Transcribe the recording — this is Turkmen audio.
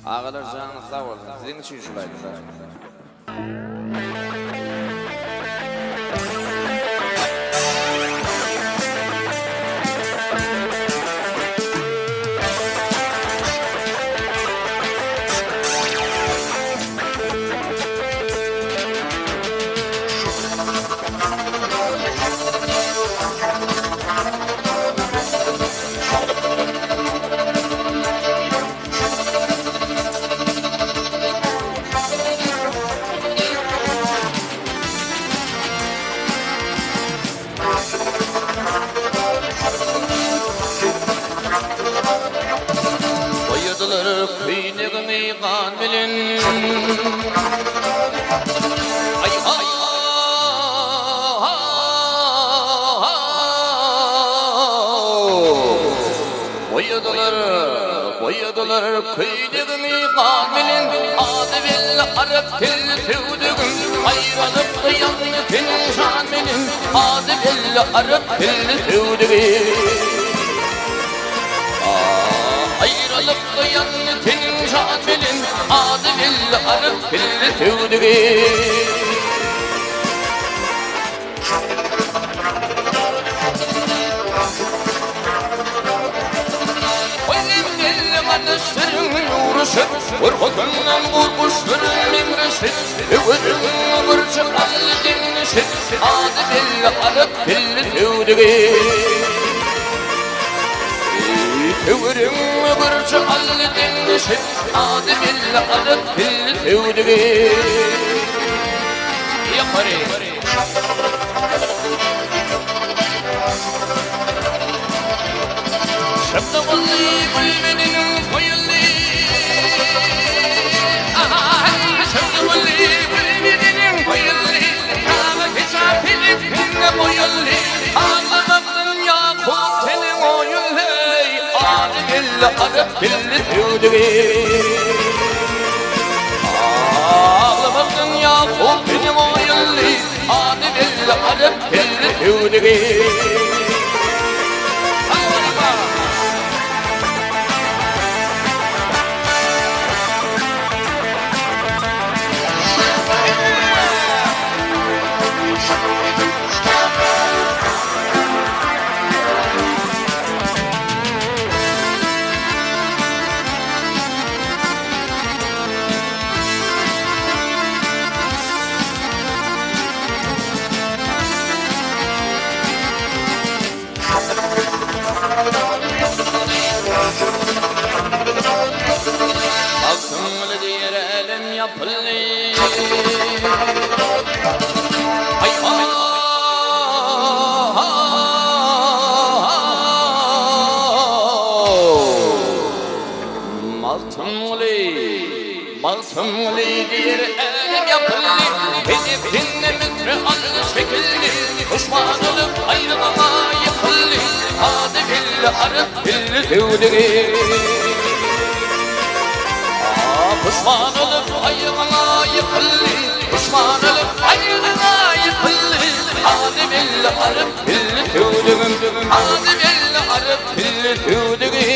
Agalar janyňyz sag bolsun siziň üçin şul aýdymlar. Boýadylar köýnegiňi gan bilen. Boýadylar, boýadylar köýnegiňi gan bilen, Ady belli arap tilli söwdügim, Aýralyk gyýandy seniň şan bilen, Ady belli arap tilli söwdügim. Aýralyk gyýandy seniň şan bilen, Ady belli arap tilli söwdügim. Gorkusyndan gurguşlaryň meňreşip, Öweziniň gurçuk ally deňleşip, Ady belli arap tilli söwdügi. Töweregiň gurçuk ally deňleşip, Ady belli arap tilli söwdügi. Ýokary! Şypda boldy gül bedeniň soýuldy. Şypda boldy gül bedeniň soýuldy. Saňa hesap pelek sende goýuldy. Aglamakdan Ýakup teniň oýuldy. Ady belli arap dilli söwdügi. Aglamakdan Ýakup teniň oýuldy. Ady belli arap dilli söwdügi. Magtymguly diýer älem ýapyldy. Haý Magtymguly, Magtymguly diýer älem ýapyldy, Hedefinde müsre aldy şekildi, Duşman bolup aýrylyga ýykyldy, Ady belli arap dilli söwdügi. Duşman bolup aýrylyga ýykyldy, Duşman bolup aýrylyga ýykyldy, Ady belli arap dilli söwdügim, Ady belli arap dilli söwdügi.